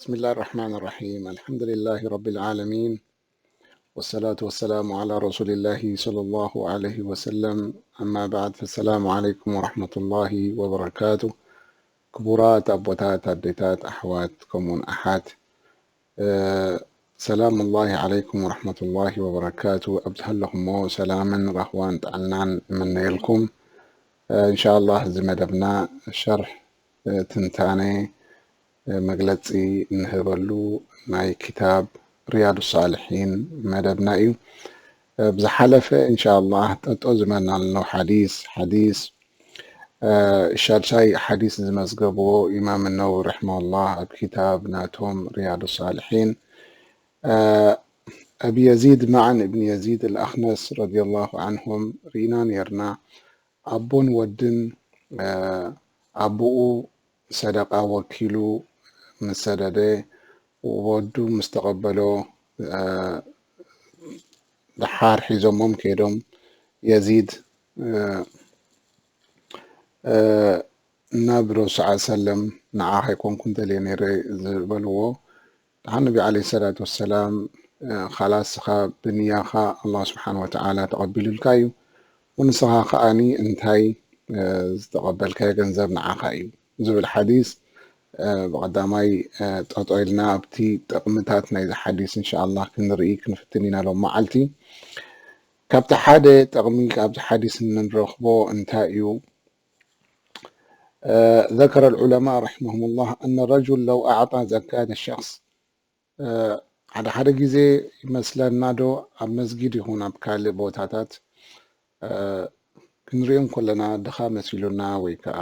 بسم الله الرحمن الرحيم. الحمد لله رب العالمين. والصلاة والسلام على رسول الله صلى الله عليه وسلم. أما بعد، فالسلام عليكم ورحمة الله وبركاته. ክቡራት ኣቦታት፣ ኣዴታት፣ ኣሕዋት፣ ከምኡውን ኣሓት፣ እ፣ ሰላም ላሂ ዓለይኩም ወረሕመቱላሂ ወበረካቱ። ኣብ ዝሃለኹሞ ሰላምን ራህዋን ጥዕናን እምነየልኩም። እ፣ እንሻላህ እዚ መደብና ሸርሕ፣ እ፣ ትንታነ፣ እ፣ መግለጺ እንህበሉ ናይ ክታብ ሪያዱ ሳልሒን መደብና እዩ። እ፣ ብዝሓለፈ እንሻላህ ጠጦ ዝበናልነው ሓዲስ፣ ሓዲስ ሻልሻይ ሓዲስ ዝመዝገብዎ ኢማም ነወዊ ረሒመሁላህ ኣብ ክታብ ናቶም ሪያዱ ሳልሒን፣ ኣብ የዚድ መዓን እብን የዚድ ኣልኣኽነስ ረዲየላሁ ዓንሁም ርኢና ነይርና። ኣቦን ወድን፣ ኣቦኡ ሰደቃ ወኪሉ ምስ ሰደደ፣ ወዱ ምስ ተቐበሎ፣ ደሓር ሒዞሞም ከይዶም የዚድ፣ ናብ ረሱል ሰለም ንዓኻ ኣይኮንኩን ደልየ ነይረ ዝበልዎ። ደሓር ነቢ ዓለይሂ ሰላቱ ወሰላም፣ ኻላስ ንስኻ ብንያኻ ኣላህ ስብሓን ወተዓላ ተቐቢሉልካ እዩ፣ ወንስኻ ከኣኒ እንታይ ዝተቐበልካዮ ገንዘብ ንዓኻ እዩ ዝብል ሓዲስ ብቐዳማይ ጠጦ ኢልና ኣብቲ ጥቕምታት ናይዚ ሓዲስ እንሻኣላህ ክንርኢ ክንፍትን ኢና ሎም መዓልቲ። ካብቲ ሓደ ጥቕሚ ካብዚ ሓዲስ እንረኽቦ እንታይ እዩ? ذكر العلماء رحمهم الله أن الرجل لو أعطى زكاة الشخص، ሓደ ሓደ ግዜ ይመስለና ዶ ኣብ መስጊድ ይኹን ኣብ ካልእ ቦታታት ክንሪኦ እንከለና ድኻ መሲሉና ወይ ከዓ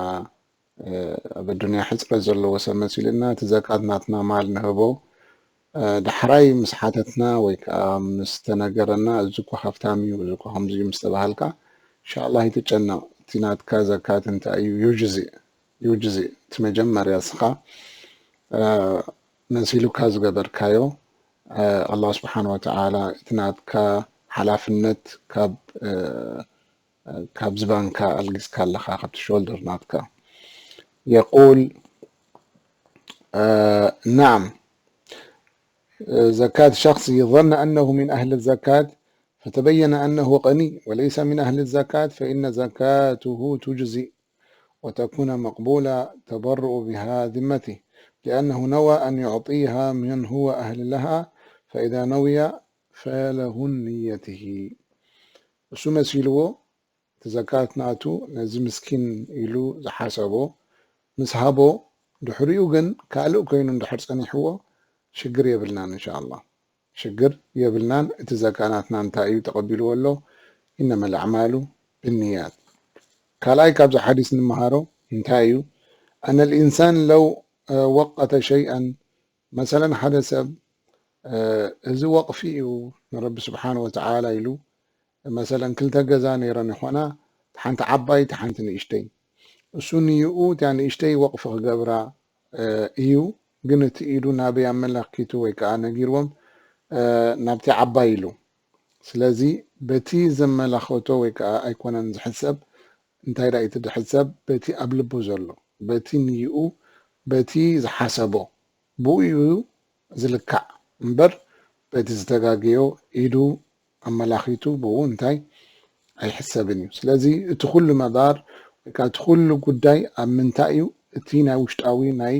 ኣብ ኣዱንያ ሕፅረት ዘለዎ ሰብ መሲሉና፣ እቲ ዘካት ናትና ማል ንህቦ። ዳሕራይ ምስ ሓተትና ወይ ከዓ ምስ ተነገረና፣ እዚ እኮ ሃፍታም እዩ፣ እዚ እኮ ከምዚ እዩ ምስ ተባሃልካ፣ እንሻላህ ኣይትጨነቕ፣ እቲ ናትካ ዘካት እንታይ እዩ? ዩጅዚእ፣ ዩጅዚእ። እቲ መጀመርያ እስኻ መሲሉካ ዝገበርካዮ፣ ኣላህ ስብሓን ወተዓላ እቲ ናትካ ሓላፍነት ካብ ካብዚ ባንካ ኣልጊስካ ኣለኻ፣ ካብቲ ሾልደር ናትካ። يقول، نعم، زكاة شخص ظن أنه من أهل الزكاة فتبين أنه غني وليس من أهل الزكاة فإن زكاته تجزئ وتكون مقبولة، تبرؤ بها ذمته، لأنه نوى أن يعطيها من هو أهل لها، فإذا نوي فله نيته. እሱ መሲልዎ እቲ ዘካት ናቱ ነዚ ምስኪን ኢሉ ዝሓሰቦ ምስ ሃቦ፣ ድሕሪኡ ግን ካልእ ኮይኑ እንድሕር ጸኒሕዎ ሽግር የብልናን እንሻኣላህ። ሽግር የብልናን። እቲ ዘካ ናትና እንታይ እዩ ተቐቢልዎ ኣሎ? إنما الأعمال بالنيات። ካልኣይ ካብዚ ሓዲስ ንምሃሮ እንታይ እዩ? أن الإنسان لو وقت شيئا، መሰለን ሓደ ሰብ እዚ ወቕፊ እዩ ንረቢ ስብሓን ወተዓላ ኢሉ፣ መሰለን ክልተ ገዛ ነይረን ይኾና፣ ሓንቲ ዓባይ፣ ሓንቲ ንእሽተይ። እሱ ንይኡ እቲያ ንእሽተይ ወቕፊ ክገብራ እዩ፣ ግን እቲ ኢዱ ናበይ ኣመላኪቱ ወይ ከዓ ነጊርዎም ናብቲ ዓባይ ኢሉ። ስለዚ በቲ ዘመላኸቶ ወይ ከዓ ኣይኮነን ዝሕሰብ፣ እንታይ ደኣ እቲ ዝሕሰብ? በቲ ኣብ ልቡ ዘሎ፣ በቲ ንይኡ፣ በቲ ዝሓሰቦ፣ ብኡ እዩ ዝልካዕ እምበር በቲ ዝተጋገዮ ኢዱ ኣመላኺቱ ብኡ እንታይ ኣይሕሰብን እዩ። ስለዚ እቲ ኩሉ መዳር ወይ ከዓ እቲ ኩሉ ጉዳይ ኣብ ምንታይ እዩ? እቲ ናይ ውሽጣዊ ናይ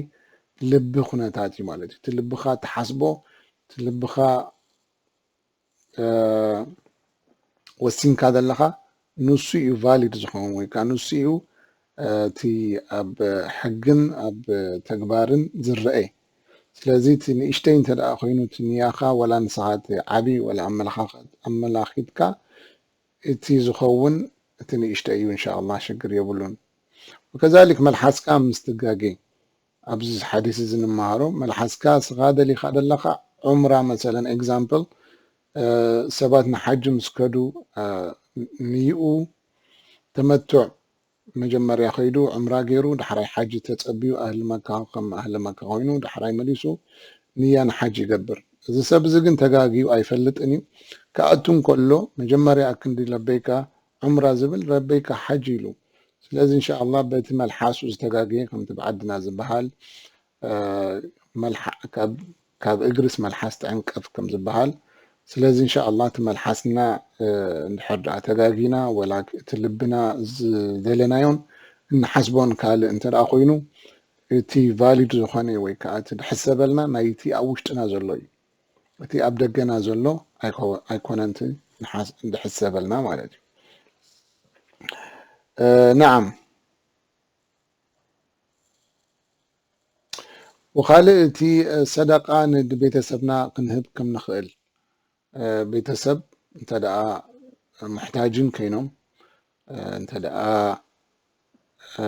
ልቢ ኩነታት እዩ ማለት እዩ። እቲ ልብኻ ትሓስቦ፣ እቲ ልብኻ ወሲንካ ዘለኻ ንሱ እዩ ቫሊድ ዝኸውን ወይ ከዓ ንሱ እዩ እቲ ኣብ ሕግን ኣብ ተግባርን ዝረአ። ስለዚ እቲ ንእሽተይ እንተ ደኣ ኮይኑ እቲ ንያኻ ወላ ንስኻ እቲ ዓቢ ወላ ኣመላኺትካ እቲ ዝኸውን እቲ ንእሽተይ እዩ፣ እንሻኣላህ ሽግር የብሉን። ወከዛሊክ መልሓስካ ምስ ትጋጌ ኣብዚ ሓዲስ እዚ ንምሃሮ፣ መልሓስካ ስኻ ደሊኻ ደለኻ ዑምራ መሰለን ኤግዛምፕል ሰባት ንሓጂ ምስ ከዱ ንይኡ ተመቱዕ መጀመርያ ከይዱ ዑምራ ገይሩ ዳሕራይ ሓጂ ተጸብዩ ኣህሊ መካ ከም ኣህሊ መካ ኮይኑ ዳሕራይ መሊሱ ንያ ንሓጂ ይገብር። እዚ ሰብ እዚ ግን ተጋግዩ ኣይፈልጥን እዩ። ክኣቱ እንከሎ መጀመርያ ኣክንዲ ለበይካ ዑምራ ዝብል ለበይካ ሓጂ ኢሉ። ስለዚ እንሻኣላህ በቲ መልሓሱ ዝተጋገየ ከምቲ ብዓድና ዝበሃል መልሓ-፣ ካብ፣ ካብ እግርስ መልሓስ ትዕንቀፍ ከም ዝበሃል። ስለዚ እንሻ ኣላህ እቲ መልሓስና፣ እ፣ እንድሕር ደኣ ተጋጊና፣ ወላ እቲ ልብና ዝደለናዮን እንሓስቦን ካልእ እንተ ደኣ ኮይኑ፣ እቲ ቫሊድ ዝኾነ ወይ ከዓ እቲ ድሕሰበልና ናይቲ ኣብ ውሽጥና ዘሎ እዩ። እቲ ኣብ ደገና ዘሎ ኣይኮ-፣ ኣይኮነን እቲ ንሓስ-፣ እንድሕሰበልና ማለት እዩ። እ፣ ነዓም። ወኻልእ እቲ፣ እ፣ ሰደቃ ንቤተሰብና ክንህብ ከም ንኽእል፣ እ፣ ቤተሰብ እንተ ደኣ ሙሕታጅን ኮይኖም፣ እ፣ እንተ ደኣ፣ እ፣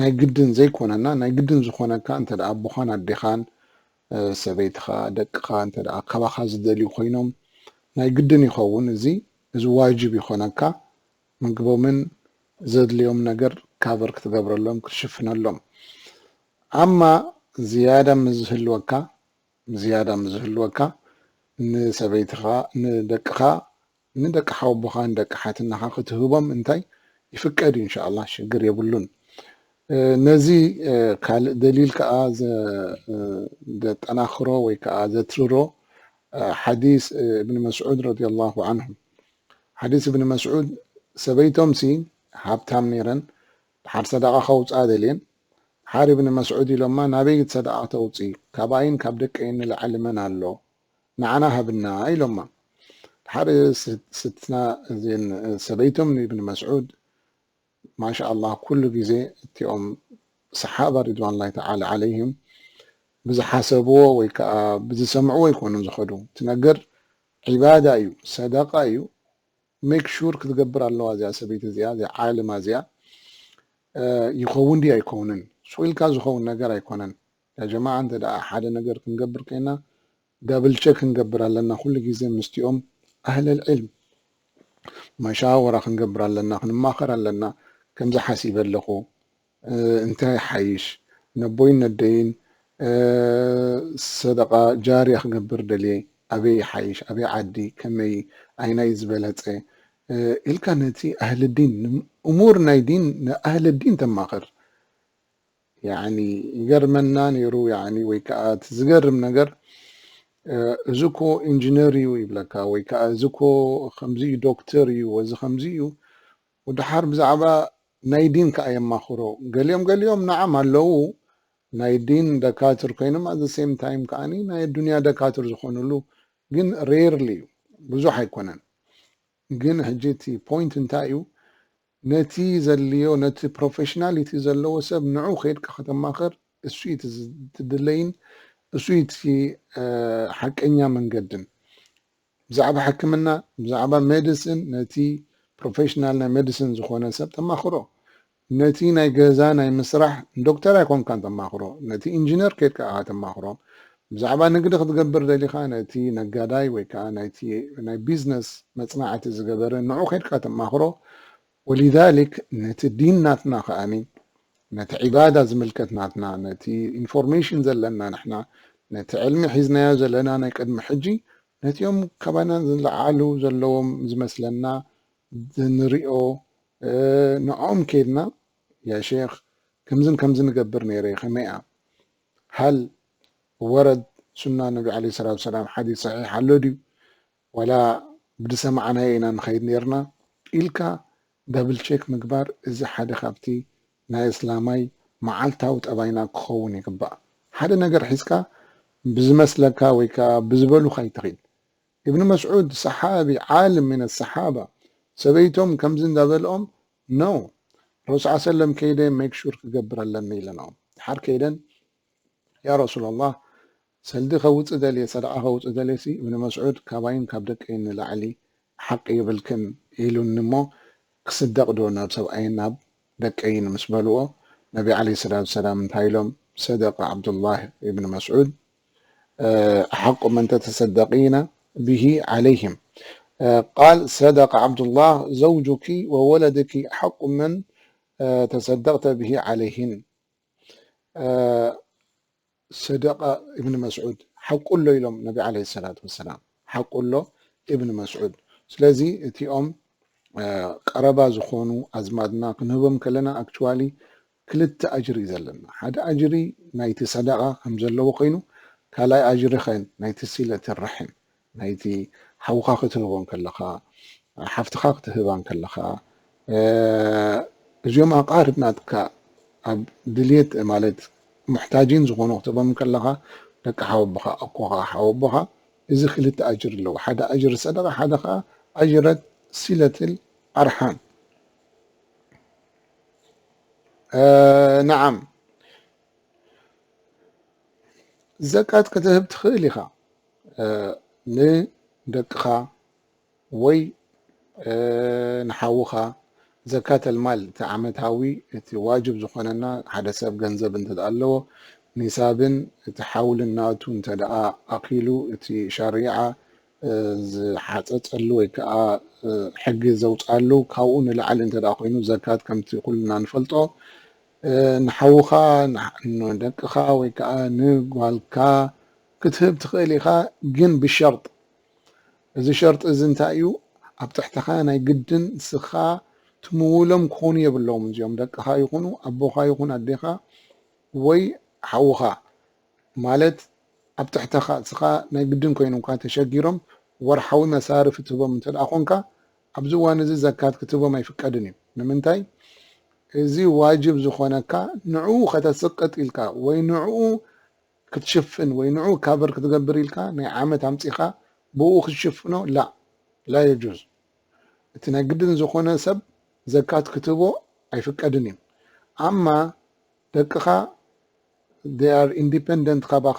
ናይ ግድን ዘይኮነና፣ ናይ ግድን ዝኾነካ እንተ ደኣ ኣቦኻን ኣዴኻን፣ እ፣ ሰበይትኻ፣ ደቅኻ እንተ ደኣ ካባኻ ዝደልዩ ኮይኖም፣ ናይ ግድን ይኸውን። እዚ፣ እዚ ዋጅብ ይኾነካ። ምግቦምን ዘድልዮም ነገር ካቨር ክትገብረሎም፣ ክትሽፍነሎም። ኣማ ዝያዳ ምስ ዝህልወካ፣ ዝያዳ ምስ ዝህልወካ፣ ንሰበይትኻ፣ ንደቅኻ፣ ንደቂ ሓወቦኻ፣ ንደቂ ሓትናኻ ክትህቦም እንታይ ይፍቀድ እዩ፣ እንሻ ኣላህ ሽግር የብሉን። እ፣ ነዚ፣ እ፣ ካልእ ደሊል ከኣ ዘ-፣ እ፣ ዘጠናኽሮ ወይ ከኣ ዘትርሮ፣ እ፣ ሓዲስ፣ እ፣ እብን መስዑድ ረዲየላሁ ዐንሁ። ሓዲስ እብን መስዑድ፣ ሰበይቶምሲ ሃብታም ነይረን፣ ድሓር ሰደቓ ከውፅኣ ደልየን፣ ድሓር እብን መስዑድ ኢሎማ፣ ናበይ ሰደቓ ተውፅኢ? ካባይን ካብ ደቀይን ንላዕሊ መን ኣሎ? ንዓና ሃብና ኢሎማ። ድሓር ስ-፣ ስትና እዚን ሰበይቶም ንእብን መስዑድ፣ ማሻ ኣላህ፣ ኩሉ ግዜ እቲኦም ሰሓባ ሪድዋንላሂ ተዓላ ዓለይሂም ብዝሓሰብዎ ወይ ከዓ ብዝሰምዕዎ ኣይኮኑን ዝኸዱ። እቲ ነገር ዒባዳ እዩ፣ ሰደቃ እዩ። ሜክ ሹር ክትገብር ኣለዋ እዚኣ ሰበይቲ እዚኣ፣ እዚኣ ዓልማ እዚኣ፣ እ፣ ይኸውን ድዩ ኣይከውንን? ስቕ ኢልካ ዝኸውን ነገር ኣይኮነን። ያ ጀማዓ፣ እንተ ደኣ ሓደ ነገር ክንገብር ከይና፣ ዳብል ቸክ ክንገብር ኣለና። ኩሉ ግዜ ምስቲኦም ኣህለል ዕልም መሻወራ ክንገብር ኣለና፣ ክንማኸር ኣለና። ከምዚ ሓሲበ ኣለኹ፣ እ፣ እንታይ ይሓይሽ? ነቦይን ነደይን፣ እ፣ ሰደቃ ጃርያ ክገብር ደልየ፣ ኣበይ ይሓይሽ? ኣበይ ዓዲ? ከመይ? ኣይናይ ዝበለጸ? እ፣ ኢልካ ነቲ ኣህሊ ዲን፣ እሙር ናይ ዲን፣ ንኣህሊ ዲን ተማኽር። ያዕኒ ይገርመና ነይሩ፣ ያዕኒ ወይ ከዓ እቲ ዝገርም ነገር፣ እ፣ እዚ እኮ ኢንጂነር እዩ ይብለካ፣ ወይ ከዓ እዚ እኮ ከምዚ እዩ፣ ዶክተር እዩ፣ ወዚ ከምዚ እዩ። ወድሓር ብዛዕባ ናይ ዲን ከዓ የማኽሮ። ገሊኦም ገሊኦም ነዓም ኣለዉ፣ ናይ ዲን ደካትር ኮይኖም፣ ኣት ዘ ሴም ታይም ከዓኒ ናይ ዱንያ ደካትር ዝኾኑሉ፣ ግን ሬርሊ እዩ፣ ብዙሕ ኣይኮነን። ግን ሕጂ እቲ ፖይንት እንታይ እዩ? ነቲ ዘድልዮ፣ ነቲ ፕሮፌሽናሊቲ ዘለዎ ሰብ ንዑ ከይድካ ከተማኽር፣ እሱ እዩ እቲ ዝ-፣ ትድለይን፣ እሱ እዩ እቲ፣ እ፣ ሓቀኛ መንገድን። ብዛዕባ ሕክምና፣ ብዛዕባ ሜዲሲን፣ ነቲ ፕሮፌሽናል ናይ ሜዲሲን ዝኾነ ሰብ ተማኽሮ። ነቲ ናይ ገዛ ናይ ምስራሕ ዶክተር ኣይኮንካን ተማኽሮ፣ ነቲ ኢንጂነር ከይድካ ኢኻ ተማኽሮ። ብዛዕባ ንግዲ ክትገብር ደሊኻ፣ ነቲ ነጋዳይ ወይ ከዓ ናይቲ ናይ ቢዝነስ መጽናዕቲ ዝገበረ ንዑ ከይድካ ተማኽሮ። ወሊዛሊክ ነቲ ዲን ናትና ከኣኒ፣ ነቲ ዒባዳ ዝምልከት ናትና፣ ነቲ ኢንፎርሜሽን ዘለና ንሕና፣ ነቲ ዕልሚ ሒዝናዮ ዘለና ናይ ቅድሚ ሕጂ፣ ነቲኦም ካባና ዝለዓሉ ዘለዎም ዝመስለና፣ ንሪኦ፣ እ፣ ንዕኦም ከይድና፣ ያ ሼኽ፣ ከምዝን ከምዝን እገብር ነይረ፣ ከመይ እያ? ሃል ወረድ ሱና ነቢ ዓለይሂ ሰላቱ ወሰላም ሓዲስ ሰሒሕ ኣሎ ድዩ? ዋላ ብዝሰማዕናዮ ኢና ንኸይድ ነይርና? ኢልካ ዳብል ቼክ ምግባር፣ እዚ ሓደ ካብቲ ናይ እስላማይ መዓልታዊ ጠባይና ክኸውን ይግባእ። ሓደ ነገር ሒዝካ ብዝመስለካ ወይ ከዓ ብዝበሉኻ ኣይትኺድ። እብን መስዑድ ሰሓቢ፣ ዓልም ሚነ ሰሓባ፣ ሰበይቶም ከምዚ እንዳበልኦም፣ ኖ፣ ረሱል ሰለም ከይደ ሜክ ሹር ክገብር ኣለኒ ኢለናኦም። ድሓር ከይደን፣ ያ ረሱላላህ፣ ሰልዲ ከውፅእ ደልየ፣ ሰደቃ ከውፅእ ደልየ ሲ፣ እብን መስዑድ ካባይን ካብ ደቀይን ንላዕሊ ሓቂ የብልክን ኢሉኒ እሞ፣ ክስደቕ ዶ ናብ ሰብኣይን ናብ ደቀይን ምስ በልዎ፣ ነቢ ዓለይሂ ሰላቱ ወሰላም እንታይ ኢሎም? ሰደቀ ዓብዱላህ እብን መስዑድ፣ እ፣ أحق من تتصدقين به عليهم። እ፣ قال: صدق عبد الله، زوجك وولدك أحق من، እ፣ تصدقت به عليهن። እ፣ ሰደቃ እብን መስዑድ ሓቁ ኣሎ ኢሎም ነቢ ዓለይሂ ሰላቱ ወሰላም። ሓቁ ኣሎ እብን መስዑድ። ስለዚ እቲኦም፣ እ፣ ቀረባ ዝኾኑ ኣዝማድና ክንህቦም ከለና፣ ኣክቹዋሊ ክልተ ኣጅሪ እዩ ዘለና። ሓደ ኣጅሪ ናይቲ ሰደቓ ከም ዘለዎ ኮይኑ፣ ካልኣይ ኣጅሪ ኸ ናይቲ ሲለት ርሕም፣ ናይቲ ሓውኻ ክትህቦ እንከለኻ፣ ሓፍትኻ ክትህባ እንከለኻ፣ እ፣ እዚኦም ኣቓርብ ናትካ ኣብ ድልየት ማለት ሙሕታጂን ዝኾኑ ክትህቦም እንከለኻ፣ ደቂ ሓወቦኻ፣ ኣኮኻ፣ ሓወቦኻ፣ እዚ ክልተ ኣጅሪ ኣለዎ። ሓደ ኣጅሪ ሰደቓ፣ ሓደ ኸዓ ኣጅረት ሲለትል ኣርሓም። እ፣ ነዓም፣ ዘካት ክትህብ ትኽእል ኢኻ። እ፣ ንደቅኻ ወይ፣ እ፣ ንሓውኻ ዘካተል ማል፣ እቲ ዓመታዊ፣ እቲ ዋጅብ ዝኾነና፣ ሓደ ሰብ ገንዘብ እንተ ደኣ ኣለዎ፣ ኒሳብን እቲ ሓውልን ናቱ እንተ ደኣ ኣኺሉ፣ እቲ ሸሪዓ፣ እ፣ ዝሓጸጸሉ ወይ ከኣ፣ እ፣ ሕጊ ዘውጽኣሉ፣ ካብኡ ንላዕሊ እንተ ደኣ ኮይኑ፣ ዘካት ከምቲ ኩልና ንፈልጦ፣ እ፣ ንሓውኻ፣ ንሓ-፣ ንደቅኻ ወይ ከኣ ንጓልካ ክትህብ ትኽእል ኢኻ፣ ግን ብሸርጥ። እዚ ሸርጢ እዚ እንታይ እዩ? ኣብ ትሕተኻ ናይ ግድን ንስኻ ትምውሎም ክኾኑ የብሎምን። እዚኦም ደቅኻ ይኹኑ፣ ኣቦኻ ይኹን ኣዴኻ ወይ ሓውኻ፣ ማለት ኣብ ትሕተኻ፣ ንስኻ ናይ ግድን ኮይኑካ ተሸጊሮም ወርሓዊ መሳርፊ ትህቦም እንተ ደኣ ኾንካ፣ ኣብዚ እዋን እዚ ዘካት ክትህቦም ኣይፍቀድን እዩ። ንምንታይ? እዚ ዋጅብ ዝኾነካ ንዕኡ ከተስቅጥ ኢልካ ወይ ንዕኡ ክትሽፍን ወይ ንዑ ካቨር ክትገብር ኢልካ ናይ ዓመት ኣምጺኻ ብኡ ክትሽፍኖ፣ ላ፣ ላ የጁዝ። እቲ ናይ ግድን ዝኾነ ሰብ ዘካት ክትህቦ ኣይፍቀድን እዩ። ኣማ ደቅኻ፣ they are independent፣ ካባኻ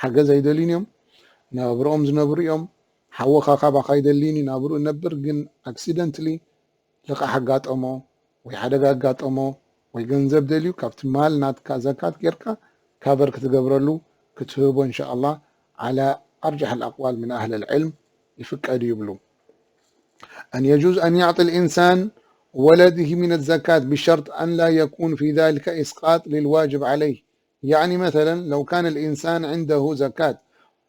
ሓገዝ ኣይደልዩን እዮም። ናብርኦም ዝነብሩ እዮም። ሓወኻ ካባኻ ኣይደልይን እዩ፣ ናብርኡ ይነብር፣ ግን ኣክሲደንትሊ ልቓሕ ኣጋጠሞ ወይ ሓደጋ ኣጋጠሞ ወይ ገንዘብ ደልዩ፣ ካብቲ ማል ናትካ ዘካት ጌርካ ካቨር ክትገብረሉ ክትህቦ፣ እንሻኣላህ፣ ዓላ ኣርጃሕ ኣልኣቅዋል ምን ኣህል ኣልዕልም ይፍቀድ ይብሉ። أن يجوز أن يعطي الإنسان ولده من الزكاة بشرط أن لا يكون في ذلك إسقاط للواجب عليه. يعني مثلا لو كان الإنسان عنده زكاة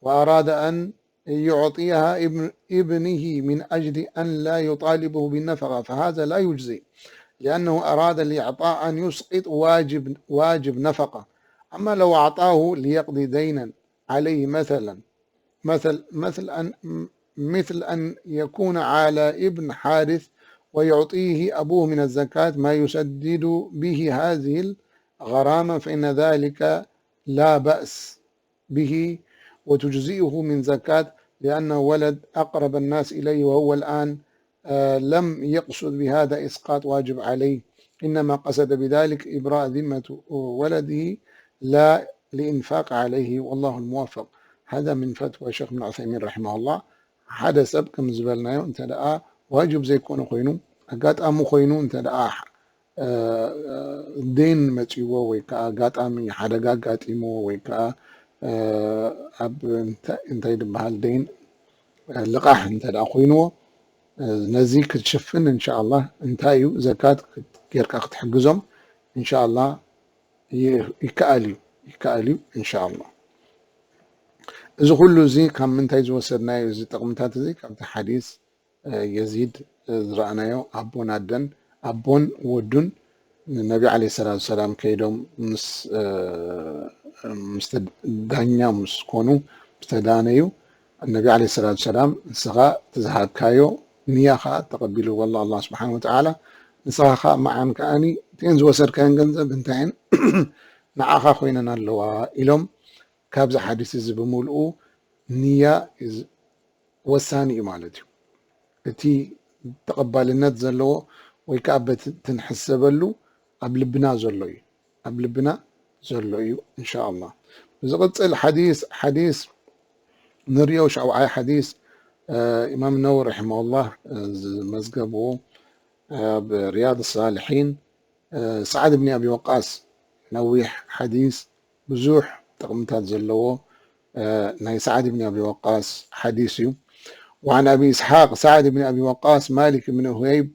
وأراد أن يعطيها ابن، ابنه من أجل أن لا يطالبه بالنفقة، فهذا لا يجزي، لأنه أراد الإعطاء أن يسقط واجب، واجب نفقة. أما لو أعطاه ليقضي دينا عليه مثلا، مثل، مثل أن، مثل أن يكون على ابن حارث ويعطيه أبوه من الزكاة ما يسدد به هذه الغرامة، فإن ذلك لا بأس به وتجزئه من زكاة، لأنه ولد أقرب الناس إليه، وهو الآن، آه، لم يقصد بهذا إسقاط واجب عليه، إنما قصد بذلك إبراء ذمة ولده لا لإنفاق عليه، والله الموفق. هذا من فتوى الشيخ ابن عثيمين رحمه الله. ሓደ ሰብ ከም ዝበልናዮ እንተ ደኣ ዋጅብ ዘይኮነ ኮይኑ፣ ኣጋጣሚ ኮይኑ እንተ ደኣ፣ እ፣ እ፣ ዴን መጺዎ ወይ ከኣ ኣጋጣሚ ሓደጋ ኣጋጢሞ ወይ ከኣ፣ እ፣ ኣብ እንተ-፣ እንታይ ዝበሃል ዴን፣ እ፣ ልቓሕ እንተ ደኣ ኮይንዎ፣ እ፣ ነዚ ክትሽፍን እንሻኣላህ እንታይ እዩ ዘካት ክት-፣ ጌርካ ክትሕግዞም እንሻኣላህ ይ-፣ ይከኣል እዩ፣ ይከኣል እዩ እንሻኣላህ። እዚ ኩሉ እዚ ካብ ምንታይ ዝወሰድናዮ እዚ ጥቕምታት እዚ? ካብቲ ሓዲስ፣ እ፣ የዚድ፣ እ፣ ዝረኣናዮ ኣቦን ኣደን፣ ኣቦን ወዱን ንነቢ ዓለይሂ ሰላቱ ሰላም ከይዶም ምስ፣ እ፣ ምስቲ ዳኛ ምስ ኮኑ፣ ምስ ተዳነዩ፣ ነቢ ዓለይሂ ሰላቱ ሰላም ንስኻ እቲ ዝሃብካዮ ንያ ኸዓ ተቐቢልዎ ኣሎ ኣላህ ስብሓን ወተዓላ። ንስኻ ኸዓ መዓን ከዓኒ እተን ዝወሰድካየን ገንዘብ እንታየን ንዓኻ ኮይነን ኣለዋ ኢሎም። ካብዚ ሓዲስ እዚ ብምልኡ ንያ is ወሳኒ እዩ ማለት እዩ። እቲ ተቐባልነት ዘለዎ ወይ ከዓ በቲ ትንሕሰበሉ ኣብ ልብና ዘሎ እዩ፣ ኣብ ልብና ዘሎ እዩ እንሻኣላህ። ብዝቕፅል ሓዲስ፣ ሓዲስ ንሪኦ፣ ሻውዓይ ሓዲስ፣ እ፣ ኢማም ነወዊ ረሒመሁላህ፣ እ፣ ዝመዝገብዎ፣ እ፣ ኣብ ሪያድ ሳልሒን፣ እ፣ ሰዓድ ብኒ ኣቢ ወቃስ፣ ነዊሕ ሓዲስ፣ ብዙሕ ጥቕምታት ዘለዎ፣ እ፣ ናይ ሰዓድ ብኒ ኣቢ ወቃስ ሓዲስ እዩ። وعن أبي إسحاق سعد بن أبي وقاس مالك بن هيب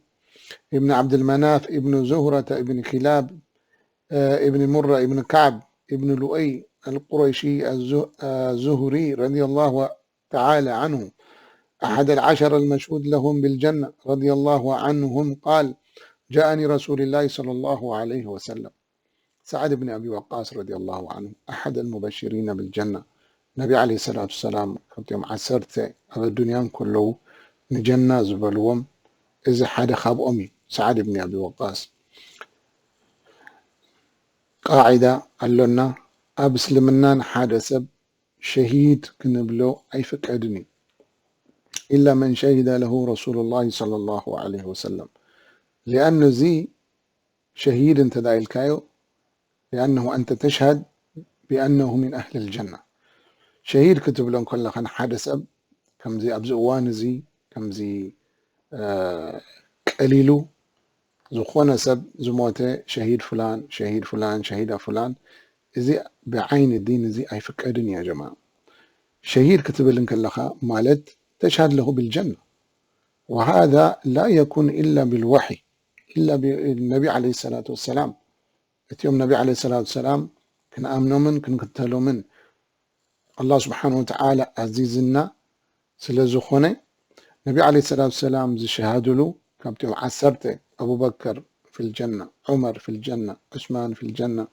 ابن عبد المناف ابن زهرة ابن كلاب، آه، ابن مرة ابن كعب ابن لؤي القرشي الزه-، آه، الزهري رضي الله تعالى عنه، أحد العشر المشهود لهم بالجنة، رضي الله عنهم، قال: جاءني رسول الله صلى الله عليه وسلم. سعد بن أبي وقاص رضي الله عنه أحد المبشرين بالجنة. ነቢ عليه الصلاة والسلام ካብቶም ዓሰርተ ኣብ ኣዱንያ እንከለዉ ንጀና ዝበልዎም እዚ ሓደ ካብኦም እዩ። سعد بن أبي وقاص ቃዒዳ ኣሎና ኣብ እስልምና ንሓደ ሰብ ሸሂድ ክንብሎ ኣይፍቀድን እዩ። إلا من شهد له رسول الله صلى الله عليه وسلم. لأن እዚ ሸሂድ እንተ ኢልካዮ لأنه أنت تشهد بأنه من أهل الجنة. ሸሂድ ክትብሎ እንከለኻ ንሓደ ሰብ ከምዚ ኣብዚ እዋን እዚ ከምዚ ቀሊሉ ዝኾነ ሰብ ዝሞተ ሸሂድ ፍላን ሸሂድ ፍላን ሸሂዳ ፍላን እዚ ብዓይኒ ዲን እዚ ኣይፍቀድን እዩ ጀማ። ሸሂድ ክትብል እንከለኻ ማለት تشهد له بالجنة وهذا لا يكون إلا بالوحي إلا بالنبي عليه الصلاة والسلام. እቲኦም ነቢ عليه الصلاة والسلام ክንኣምኖምን ክንክተሎምን ኣላህ ስብሓን ወተዓላ ኣዚዝና ስለ ዝኾነ ነቢ عليه الصلاة والسلام ዝሸሃድሉ ካብቶም ዓሰርተ ኣቡበከር في الجنة عمر في الجنة عثمان في الجنة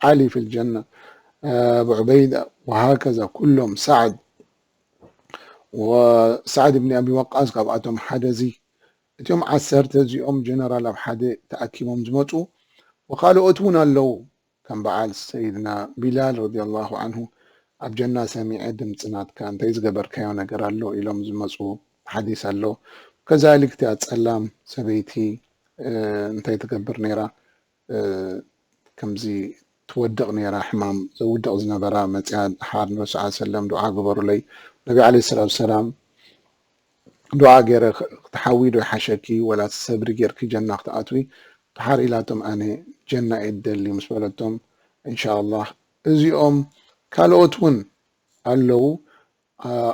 علي في الجنة أبو عبيدة وهكذا ኩሎም سعد وسعد بن أبي وقاص ካብኣቶም ሓደ እዚ እቲኦም ዓሰርተ እዚኦም ጀነራል ኣብ ሓደ ተኣኪቦም ዝመፁ ወካልኦት እውን ኣለዉ ከም በዓል ሰይድና ቢላል رضي الله عنه ኣብ ጀና ሰሚዐ ድምፂ ናትካ እንታይ ዝገበርካዮ ነገር ኣሎ ኢሎም ዝመፁ ሓዲስ ኣሎ። ከዛሊክ እቲኣ ፀላም ሰበይቲ እንታይ ትገብር ነይራ ከምዚ ትወድቕ ነይራ ሕማም ዘውድቕ ዝነበራ መፅያ ድሓር ንረሱል ሰለም ዱዓ ግበሩለይ ነቢ عليه الصلاة والسلام ዱዓ ገይረ ክትሓዊ ዶ ይሓሸኪ ወላ ሰብሪ ጌርኪ ጀና ክትኣትዊ ድሓር ኢላቶም ኣነ ጀና እየ ደሊ ምስ በለቶም እንሻ ኣላህ እዚኦም ካልኦት እውን ኣለዉ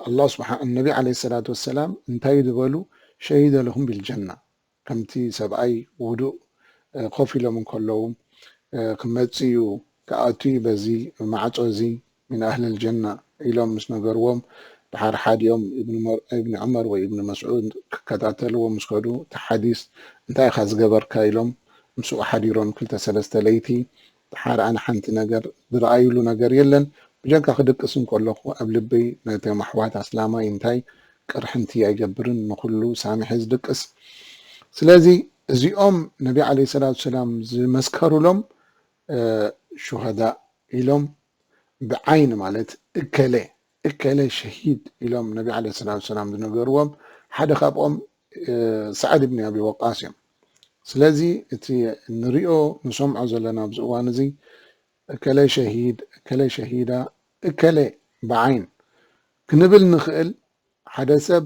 ኣላህ ስብሓን ነቢ عليه الصلاة والسلام እንታይ ዝበሉ شهد لهم بالجنة ከምቲ ሰብኣይ ውዱእ ኮፍ ኢሎም እንከለዉ ክመፅእ እዩ ክኣቱ እዩ በዚ ማዕፆ እዚ من أهل الجنة ኢሎም ምስ ነገርዎም ድሓር ሓዲኦም እብኒ ዑመር ወይ እብኒ መስዑድ ክከታተልዎ ምስ ከዱ እቲ ሓዲስ እንታይ ኢኻ ዝገበርካ ኢሎም ምስኡ ሓዲሮም ክልተ ሰለስተ ለይቲ ድሓር ኣነ ሓንቲ ነገር ዝረኣይሉ ነገር የለን ብጀካ ክድቅስ እንከለኹ ኣብ ልበይ ነቶም ኣሕዋት ኣስላማይ እንታይ ቅርሕንቲ ኣይገብርን ንኩሉ ሳሚሐ ዝድቅስ ስለዚ እዚኦም ነቢ عليه الصلاة والسلام ዝመስከሩሎም ሹሃዳእ ኢሎም ብዓይኒ ማለት እከለ እከለ ሸሂድ ኢሎም ነቢ عليه الصلاة والسلام ዝነገርዎም ሓደ ካብኦም سعد بن أبي وقاص እዮም። ስለዚ እቲ ንሪኦ ንሰምዖ ዘለና ኣብዚ እዋን እዚ እከለ ሸሂድ እከለ ሸሂዳ እከለ ብዓይን ክንብል ንኽእል ሓደ ሰብ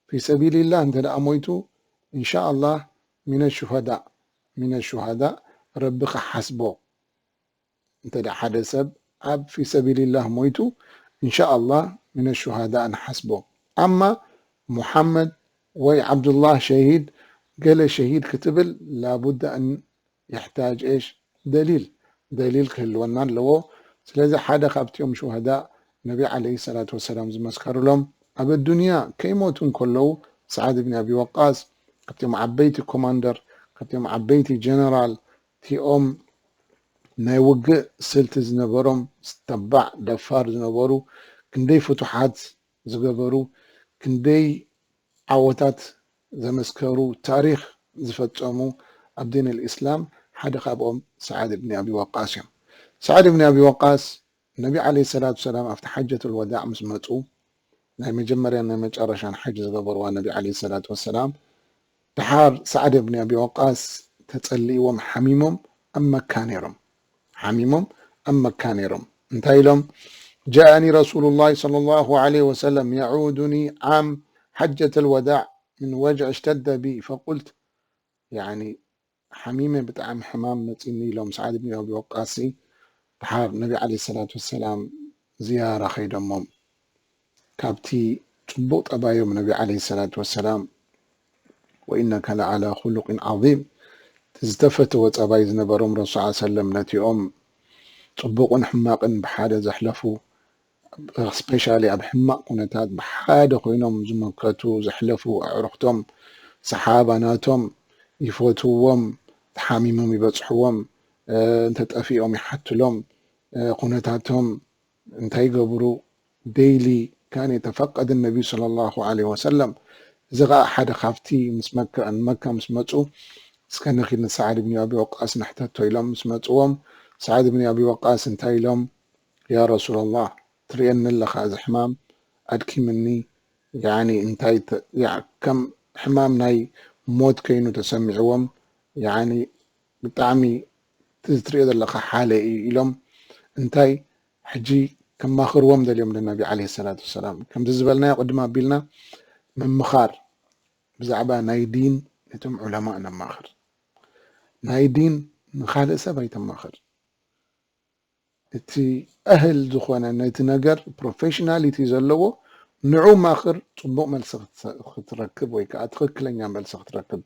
في سبيل الله እንተ ደኣ ሞይቱ إن شاء الله من الشهداء من الشهداء ረቢ ክሓስቦ እንተ ደኣ ሓደ ሰብ ኣብ في سبيل الله ሞይቱ إن شاء الله من الشهداء ንሓስቦ ኣማ ሙሓመድ ወይ ዓብዱላህ ሸሂድ ገለ ሸሂድ ክትብል ላቡዳ يحتاج إيش دليل دليل ክህልወና ኣለዎ ስለዚ ሓደ ካብቲኦም ሹሃዳእ ነቢ عليه الصلاة والسلام ዝመስከሩሎም ኣብ ኣዱንያ ከይሞቱ እንከለዉ سعد بن أبي وقاص ካብቲኦም ዓበይቲ ኮማንደር ካብቲኦም ዓበይቲ ጀነራል እቲኦም ናይ ውግእ ስልቲ ዝነበሮም ተባዕ ደፋር ዝነበሩ ክንደይ ፍቱሓት ዝገበሩ ክንደይ ዓወታት ዘመስከሩ ታሪኽ ዝፈፀሙ ኣብ ዲን الإسلام ሓደ ካብኦም سعد بن أبي وقاص እዮም። سعد بن أبي وقاص ነቢ عليه الصلاة والسلام ኣብቲ ሓጀة الوداع ምስ መፁ ናይ መጀመርያን ናይ መጨረሻን ሓጅ ዝገበርዋ ነቢ عليه الصلاة والسلام ድሓር سعد بن أبي وقاص ተፀሊእዎም ሓሚሞም ኣብ መካ ነይሮም ሓሚሞም ኣብ መካ ነይሮም እንታይ ኢሎም جاءني رسول الله صلى الله عليه وسلم يعودني عام حجة الوداع من وجع اشتد بي فقلت يعني ሓሚመ ብጣዕሚ ሕማም መፂኒ ኢሎም سعد بن أبي وقاص ድሓር ነቢ عليه الصلاة والسلام ዝያራ ከይዶሞም ካብቲ ፅቡቕ ጠባዮም ነቢ عليه الصلاة والسلام وإنك لعلى خلق عظيم ዝተፈተወ ፀባይ ዝነበሮም ረሱል صلى الله عليه وسلم ነቲኦም ፅቡቕን ሕማቕን ብሓደ ዘሕለፉ ስፔሻሊ ኣብ ሕማቕ ኩነታት ብሓደ ኮይኖም ዝመከቱ ዘሕለፉ ኣዕሩኽቶም ሰሓባ ናቶም ይፈትዎም ተሓሚሞም ይበፅሕዎም እንተጠፊኦም ይሓትሎም፣ ኩነታቶም እንታይ ይገብሩ፣ ዴይሊ ካን የተፈቀድ ነቢዩ ሰለላሁ ዐለይሂ ወሰለም። እዚ ኸዓ ሓደ ካብቲ ምስ መካ፣ ንመካ ምስ መፁ፣ እስከ ንኺድ ንሰዓድ ብን ኣቢ ወቃስ ንሕተቶ ኢሎም ምስ መፅዎም፣ ሰዓድ ብን ኣቢ ወቃስ እንታይ ኢሎም? ያ ረሱላላህ፣ ትርእየኒ ኣለኻ፣ እዚ ሕማም ኣድኪምኒ፣ ያኒ እንታይ ተ-፣ ያ-፣ ከም ሕማም ናይ ሞት ከይኑ ተሰሚዕዎም፣ ያኒ ብጣዕሚ እቲ ትርእዮ ዘለኻ ሓለ እዩ ኢሎም፣ እንታይ ሕጂ ከማኽርዎም ደልዮም ንነቢ ዓለይሂ ሰላቱ ወሰላም። ከምዚ ዝበልናዮ ቅድም ኣቢልና ምምኻር፣ ብዛዕባ ናይ ዲን ነቶም ዑለማእ ነማኽር። ናይ ዲን ንኻልእ ሰብ ኣይተማኽር። እቲ ኣህል ዝኾነ ነቲ ነገር ፕሮፌሽናሊቲ ዘለዎ ንዑ ማኽር፣ ጽቡቕ መልሲ ክት-፣ ክትረክብ ወይ ከዓ ትኽክለኛ መልሲ ክትረክብ።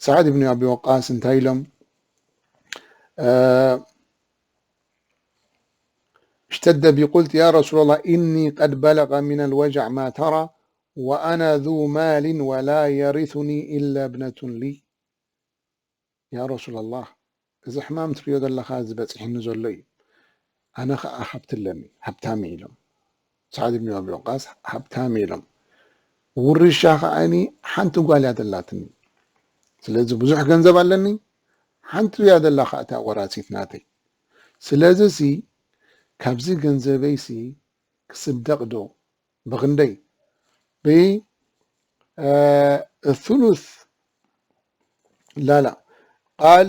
ሰዓድ ብን ኣቢ ወቃስ እንታይ ኢሎም? እ፣ اشتد بي، قلت يا رسول الله إني قد بلغ من الوجع ما ترى وأنا ذو مال ولا يرثني إلا ابنة لي. ያ ረሱላላህ፣ እዚ ሕማም ትርእዮ ዘለኻ እዚ በፂሕኒ ዘሎ እዩ። ኣነ ኸዓ ሃብቲ ኣለኒ፣ ሃብታም እየ ኢሎም። ሰዓድ ብን ኣቢ ወቃስ ሃብታም እየ ኢሎም። ውርሻ ኸዓኒ ሓንቲ ጓል እያ ዘላትኒ። ስለዚ ብዙሕ ገንዘብ ኣለኒ፣ ሓንቲ እያ ዘላ ኸዓ እታ ወራሲት ናተይ። ስለዚ ሲ ካብዚ ገንዘበይ ሲ ክስደቕ ዶ? ብኽንደይ? ብ-፣ እ፣ ثلث ላላ። ቃል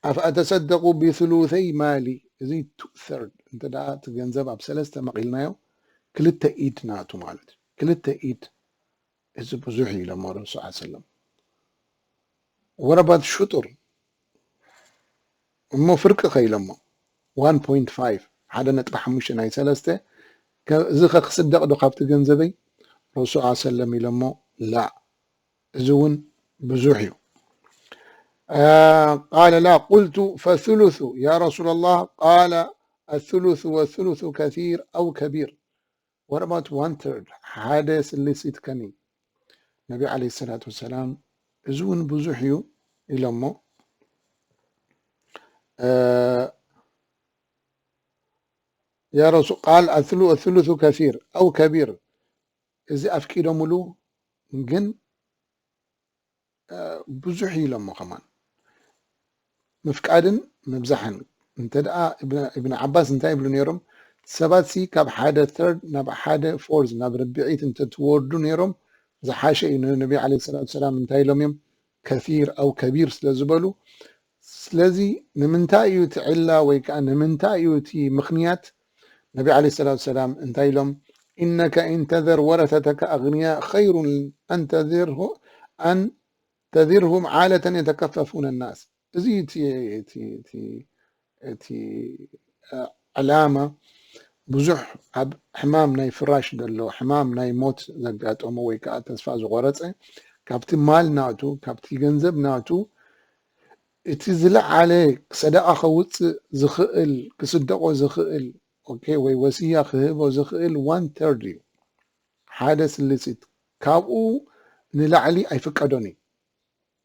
ኣፈኣተሰደቁ ብثلثي ማሊ። እዚ ቱ ثيرد፣ እንተ ደኣ እቲ ገንዘብ ኣብ ሰለስተ መቒልናዮ፣ ክልተ ኢድ ናቱ ማለት እዩ። ክልተ ኢድ፣ እዚ ብዙሕ እዩ ኢሎሞ ረሱል ሰለላሁ ዐለይሂ ወሰለም። What about ሽጡር? እሞ ፍርቂ ከ ኢሎሞ፣ ዋን ፖይንት ፋይቭ፣ ሓደ ነጥቢ ሓሙሽተ ናይ ሰለስተ፣ ከ-፣ እዚ ከ ክስደቕ ዶ ካብቲ ገንዘበይ? ረሱል ሰለላሁ ዐለይሂ ወሰለም ኢሎሞ፣ ላ፣ እዚ እውን ብዙሕ እዩ። አ፣ ቃለ ላ፣ ቁልቱ ፈثلث ያ ረሱላላህ፣ ቃለ الثلث والثلث كثير أو كبير. What about one third? ሓደ ስልሲት ከኒ? ነቢ ዓለይሂ ሰላቱ ወሰላም፣ እዚ እውን ብዙሕ እዩ ኢሎሞ። እ፣ ያ ረሱ-፣ ቃል الثلث كثير أو كبير፣ እዚ ኣፍቂዶምሉ፣ ግን እ፣ ብዙሕ እዩ ኢሎሞ ከማን። ምፍቃድን ምብዛሕን። እንተ ደኣ እብን፣ እብን ዓባስ እንታይ ይብሉ ነይሮም? ሰባት ሲ ካብ ሓደ ثيرد ናብ ሓደ ፎርዝ፣ ናብ ርብዒት እንተትወርዱ ነይሮም ዝሓሸ እዩ። ን-፣ ነቢ ዓለይሂ ሰላቱ ወሰላም እንታይ ኢሎም እዮም? ከሲር ኣው ከቢር ስለ ዝበሉ። ስለዚ ንምንታይ እዩ እቲ ዕላ ወይ ከዓ ንምንታይ እዩ እቲ ምኽንያት? ነቢ ዓለይሂ ሰላቱ ወሰላም እንታይ ኢሎም? إنك إن تذر ورثتك أغنياء خير أن تذره، أن تذرهم عالة يتكففون الناس። እዚ እቲ፣ እቲ፣ እቲ፣ እቲ፣ እ፣ ዕላማ ብዙሕ ኣብ ሕማም ናይ ፍራሽ ዘሎ፣ ሕማም ናይ ሞት ዘጋጠሞ ወይ ከዓ ተስፋ ዝቆረፀ፣ ካብቲ ማል ናቱ፣ ካብቲ ገንዘብ ናቱ እቲ ዝለዓለ ሰደቓ ከውፅእ ዝኽእል፣ ክስደቆ ዝኽእል፣ ኦኬ፣ ወይ ወስያ ክህቦ ዝኽእል ዋን ተርድ እዩ። ሓደ ስልሲት። ካብኡ ንላዕሊ ኣይፍቀዶን እዩ።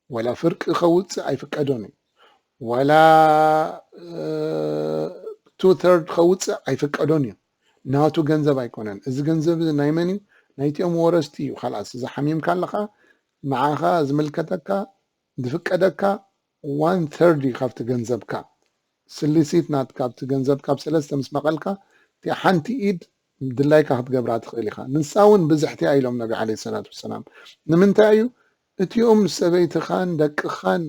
ዋላ ፍርቂ ከውፅእ ኣይፍቀዶን እዩ። ዋላ፣ እ፣ ቱ ተርድ ከውፅእ ኣይፍቀዶን እዩ። ናቱ ገንዘብ ኣይኮነን። እዚ ገንዘብ እዚ ናይ መን እዩ? ናይቲኦም ወረስቲ እዩ። ካልኣስ፣ እዚ ሓሚምካ ኣለኻ፣ ንዓኻ ዝምልከተካ፣ ዝፍቀደካ ዋን ተርድ እዩ ካብቲ ገንዘብካ። ስልሲት ናት ካብቲ ገንዘብካ ብሰለስተ ምስ መቐልካ፣ እቲኣ ሓንቲ ኢድ ድላይካ ክትገብራ ትኽእል ኢኻ። ንሳ እውን ብዝሕቲ እያ ኢሎም ነቢ ዓለይሂ ሰላቱ ወሰላም። ንምንታይ እዩ? እቲኦም ሰበይትኻን ደቅኻን፣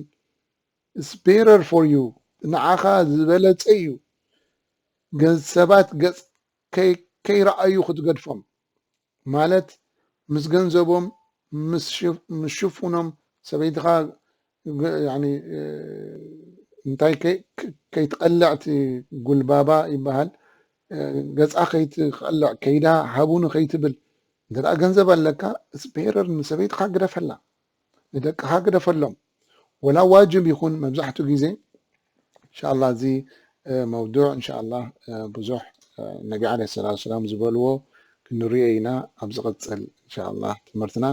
it's better for you፣ ንዓኻ ዝበለጸ እዩ። ገ-፣ ሰባት ገጽ ከይ-፣ ከይረኣዩ ክትገድፎም። ማለት ምስ ገንዘቦም፣ ምስ ሽፍ-፣ ምስ ሽፉኖም፣ ሰበይትኻ ገ-፣ ያኒ፣ እ፣ እንታይ ከይ-፣ ከ-፣ ከይትቐልዕ እቲ ጉልባባ ይበሃል፣ እ፣ ገጻ ከይትቐልዕ፣ ከይዳ ሃቡኒ ከይትብል። እንተ ደኣ ገንዘብ ኣለካ፣ it's better ንሰበይትኻ ግደፈላ፣ ንደቅኻ ግደፈሎም። ወላ ዋጅብ ይኹን፣ መብዛሕትኡ ግዜ እንሻላ እዚ፣ እ፣ መውዱዕ እንሻላ፣ እ፣ ብዙሕ፣ እ፣ ነቢ ዓለይሂ ሰላቱ ወሰላም ዝበልዎ ክንሪኦ ኢና። ኣብ ዝቕጽል እንሻላ ትምህርትና፣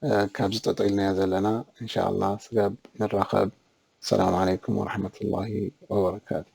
እ፣ ካብዚ ጠጠው ኢልናዮ ዘለና እንሻላ ስጋብ ንራኸብ። السلام عليكم ورحمة الله وبركاته.